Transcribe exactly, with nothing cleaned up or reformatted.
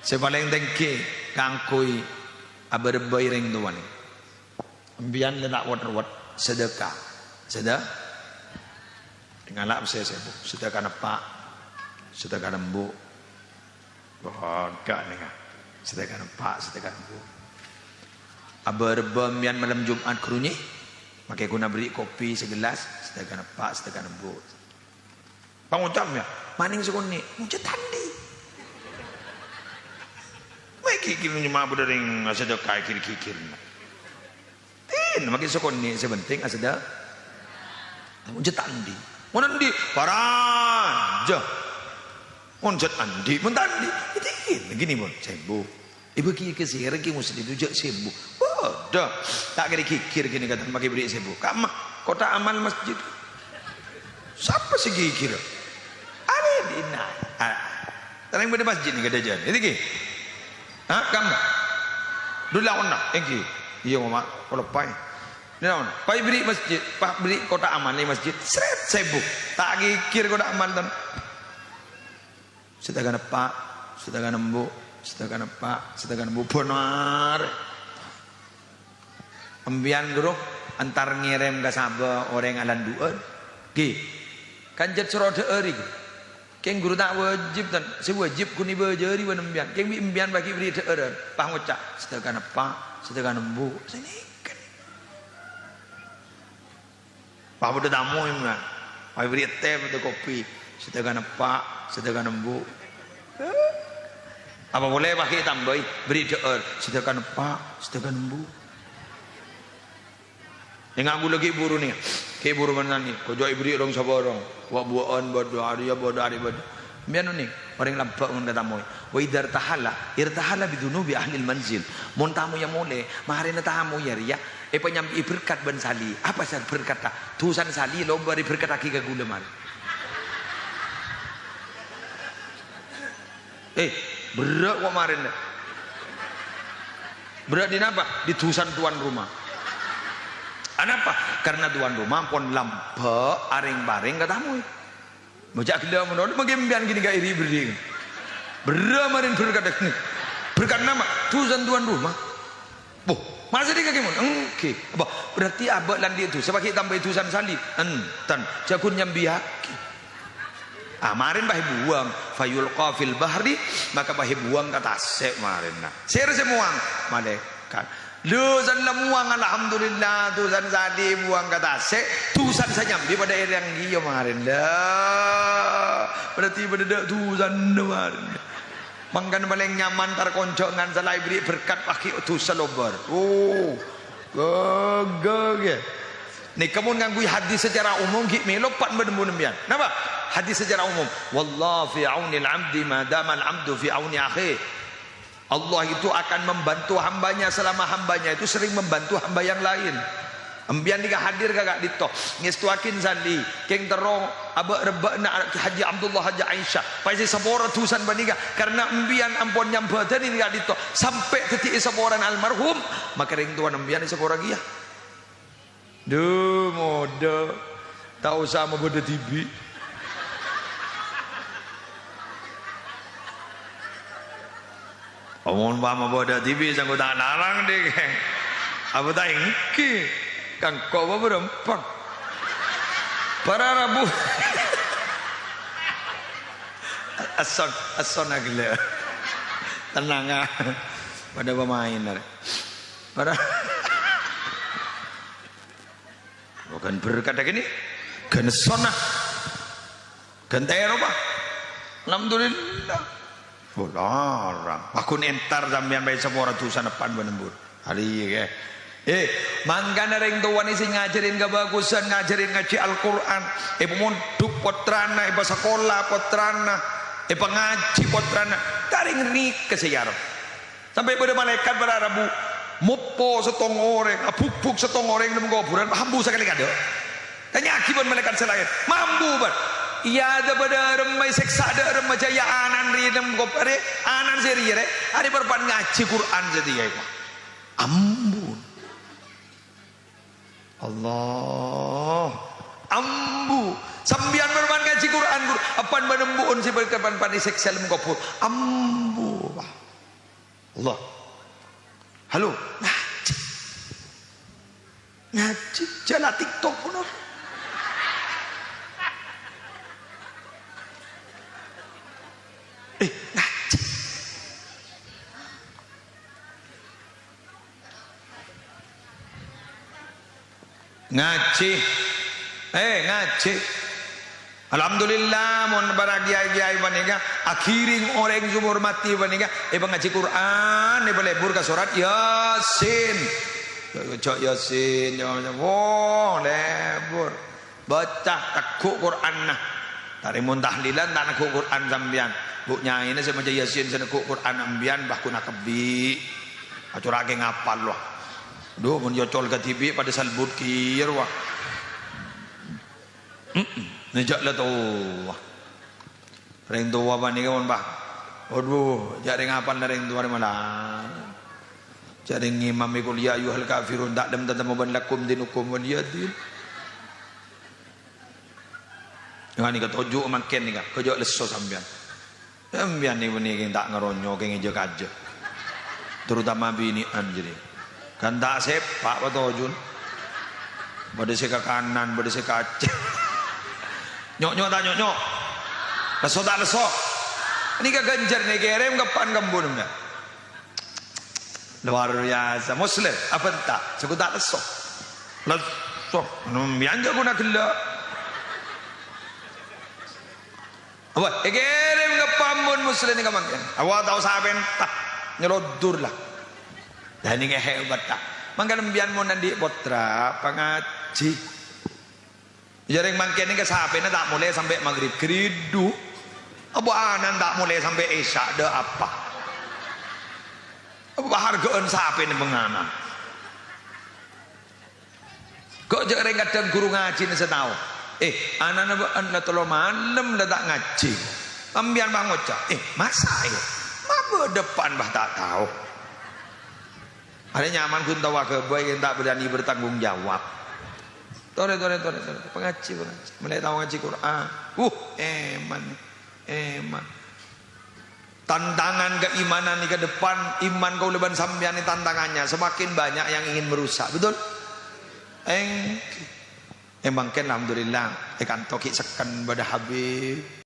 Sè palèng tèngghi kaangghuy abâ-rembâi rèng towana. Empèyan la ta' wet-ruwet, sedekah. Seda-, ngala' sè sèbu, sedekah eppa', sedekah embu'. Bâdâ nèka, sedekah eppa', sedekah embu'. Abâ-rembâ empèyan malem Jum'at ghârunyè, makè ghun aberri' kopi sagellas, sedekah eppa', sedekah embu'. Pangoca' mèya, manèng sakonè', ngoca' ta' andi'. Mè' ghighir nyemma' bâdâ rèng asadhâkaè ghir-ghighirna. Tin, makè sakonè' sè penting asadhâ-, ngoca' ta' andi'. Mon andi', parajâ. Mon jhât andi', mon ta' andi', tin, ghini mon, sèbu. Èbâghi ka sèra Kè Muslim, jhâ' sèbu. Bâdâ. Ta' kèra ghighir ghini kadhâng makè bherri' sèbu. Kamma, kotak amal masjid. Sapa sè ghighir? Arè dinna'. Ah. Tarèng bâdâ masjid nèka dhâjâna. Èngghi. Ha, kamma. Dulâ onna, èngghi. Iyâ, Mama, kaulâ paè. Dulâ onna. Paè bherri' masjid, pa-, bherri' kotak amal è masjid. Sret, sèbu. Ta' ghighir kotak amal, ton. Sedekah eppa', sedekah embu', sedekah eppa', sedekah embu', bân arè. Empèyan, ghuru, entar ngèrèm ka sabâ orèng alandu'ân. Ghi. Kan jhât soro dhâ'âr, ghi. Kèng ghuru ta' wajib, tan. Sè wajib ghun èbâjâri bân empèyan. Kèng bi' empèyan bâgi bherri' dhâ'ârân. Pas ngoca', sedekah eppa', sedekah embu'. Sè nèka. Pas bâdâ tamoy, mènta. Pas èbherri' tè, bâdâ kopi. Sedekah eppa', sedekah embu'. Apa polè pas ghi' tambâi, bherri' dhâ'âr. Sedekah eppa', sedekah embu'. Ènga' ghulâ ghi' buru nèka. Ghi' buru mantan nèka. Kojhâ' èbherri' rong-sabârâng. Wa' buwâ'ân bâdâ, arèya bâdâ, arè bâdâ. Mbiyan onèng, orèng lambâ' mon katamoy. "Wa idza irtahala, irtahala bi dzunubi ahlil manzil." Mon tamoyya molè, marèna tamoyya rèya èpanyambi'i berkat bân salè. Apa sè berkatta? Dhusana salè lobâr èberkattaghi ka ghulâ marè. Eh, berrâ' ko' marèna. Berrâ' di napa? Di dhusana tuan rumah. Anapa? Karena tuan rumah pon lambâ' arèng-parèng katamoy. Bâca' ghellâ' mon, mangkèn empèyan ghini ka iri berri'. Berrâ' marèn berkat ghini. Berkat napa? Dhusana tuan rumah. Boh, masè dhi' kakè mon? Èngghi. Apa? Berarti abâ' la andi' dhusa, pas ghi' tambâi dhusana salè? Enten. Jhâ' ghun nyambiyaghi. Ah, marèn pas èbuwâng. "Fayulqa fil bahri," maka pas èbuwâng ka tasè' marèna. Sèra sè mowang? Malaèkat. Dhusana la mowang, alhamdulillah, dhusana salè èbuwâng ka tasè', dhusana sè nyambi padâ èrèng ghiyâ marèn. La, berarti padâ dâ' dhusana marèn. Mangkana palèng nyaman tar konjhângan sè la èberri' berkat pas ghi' dhusa lobâr. Oh, ghâghâ, ya. Nèka mon ngangghuy hadis secara umum ghi' mèlo pan bân mon empèyan. Napa? Hadis secara umum. "Wallahu fi aunil abdi ma damal abdu fi auni akhi." Allah itu akan membantu hambanya selama hambanya itu sering membantu hamba yang lain. Empèyan nèka hadir ka ka'dinto, ngèstowaghi salè, kèng terro abâ'-rebbâ'na Haji Abdullah, Haji Aisyah. Pas èsapora dhusana panèka, karena empèyan ampon nyambhâdhâni ka'dinto, sampè' dhâddhi èsaporana almarhum, maka rèng towana empèyan èsapora kèya. Dhu, modâ. Ta' osa mabâdâ dhibi'. Omong pa mabâdâ dhibi', sangko ta' larang, dhi'. Apa ta' èngghi? Kangko apa berempang? Para rabu. Asson, asson aghellâ'. Tenang, ah. Padâ pemain, arè. Para Bukan berkat lagi nih. Ghân sonnah. Ghân tèro, Pak. Alhamdulillah. Oh, larang. Aku nentar sampèyan bhâi sapora dhusana pan bân embun. Arèya, ya. Eh, mangkana rèng towana sè ngajhârin kabhâghusân, ngajhârin ngajhi Al-Qur'an. Èpamondhuk pottrana, èpasakola pottrana, èpangajhi pottrana. Tarèng rèka sè èarep. Sampè' bâdâ malaèkat para rabu, moppo sèttong orèng, abhukbhuk sèttong orèng è dâlem kobhurân, mambu sakalè kaadâ'. Tanya'aghi bân malaèkat sè laèn, mambu, bân. Iyâ, dâ' bâdâ remma èsèksa, dâ' remma jâ' iyâ ana'na rè è dâlem kob-, rè, ana'na sè rèya, rè, arè parappa'na ngajhi Qur'an satèya, èko. Ampon. Allah. Ambu. Sampèyan bân-bân ngajhi Qur'an, Gur. Apaan bân embu'en sè bâdâ pan-, pan èsèksa è dâlem kobhur? Ambu, Pak. Allah. Halo, ngajhi. Ngajhi, jhâ' la TikTok pon. Eh, ngajhi. Ngajhi. Eh, ngajhi. Alhamdulillah, mon para kiai-kiai panèka aghiring orèng sè èhormadhi panèka èpangajhi Qur'an, èpalebur ka sorat Yasin. Jhâ', jhâ' Yasin, jhâ', jhâ', wo, lebur. Baca, tegghu' Qur'anna. Tarè mon tahlilan ta' negghu' Qur'an sampèyan. Bu' nyaèna sè maca Yasin sè negghu' Qur'an sampèyan, bâh, ghun akabbhi. Acora' kè ngapal, wah. Dhu, mon èocol kadhibi' padâ salbut kèya, wah. Mm-mm. Nè jhâ' la towa. Rèng towa panèka mon, bâh. Waduh, jhâ' rèng apal rèng towa rè malar. Jhâ' rèng ngimam è qul ya ayyuhal kafirun, ta' dhâlem tatemmo bân lakum dinukum waliya din. Ghânèka toju' mangkèn nèka, kajhâ' lesso sampèyan. Sampèyan nè bânnè kèng ta' ngaronyo, kèng èjâ-kajâ. Terutama binè'an jârèya. Kan ta' sepa' patojun. Bâdâ sè ka kanan, bâdâ sè ka cè'. Nyo'-nyo' ta' nyo'-nyo'? Lesso ta' lesso? Nèka ghânjhârânna èkèrèm ka pan kembun, enggak? Luar biasa. Muslim, apa enta'? Sè ghun ta' lesso. Lesso. Sampèyan jhâ' ghun aghellâ'. Apa? Èkèrèm ka pambun Muslim nèka mangkèn. Apa tao sapèna? Tah, nyeloddur la. Lah nèka hebat, ta'? Mangkana sampèyan mon andi' pottra, pangajhi. Jârèng mangkèn nèka sapèna ta' molè sampè' maghrib, ghâridhu. Apa ana'na ta' molè sampè' isya, dâ' apa? Apa harghâ'ân sapèna pangana? Ko' jhâ' rèng kadhâng ghuru ngajhina sè tao. Eh, ana'na bâ'na la tello malem la ta' ngajhi. Sampèyan bâh ngoca', "Eh, masa, eh? Ma' bâdâ pan bâh ta' tao." Arè nyaman ghun tao aghâbây, ta' berani bertanggung jawab. Torè, torè, torè, torè. Pangajhi, pangajhi. Mèlè tao ngajhi Qur'an. Uh, èman. Èman. Tantangan keimanan di ke depan, iman kaulâ bân sampèyan ini tantangannya. Semakin banyak yang ingin merusak, betul? Èngghi. Eh, mangkèn, alhamdulillah, è kanto ghi' sekken bâdâ Habib.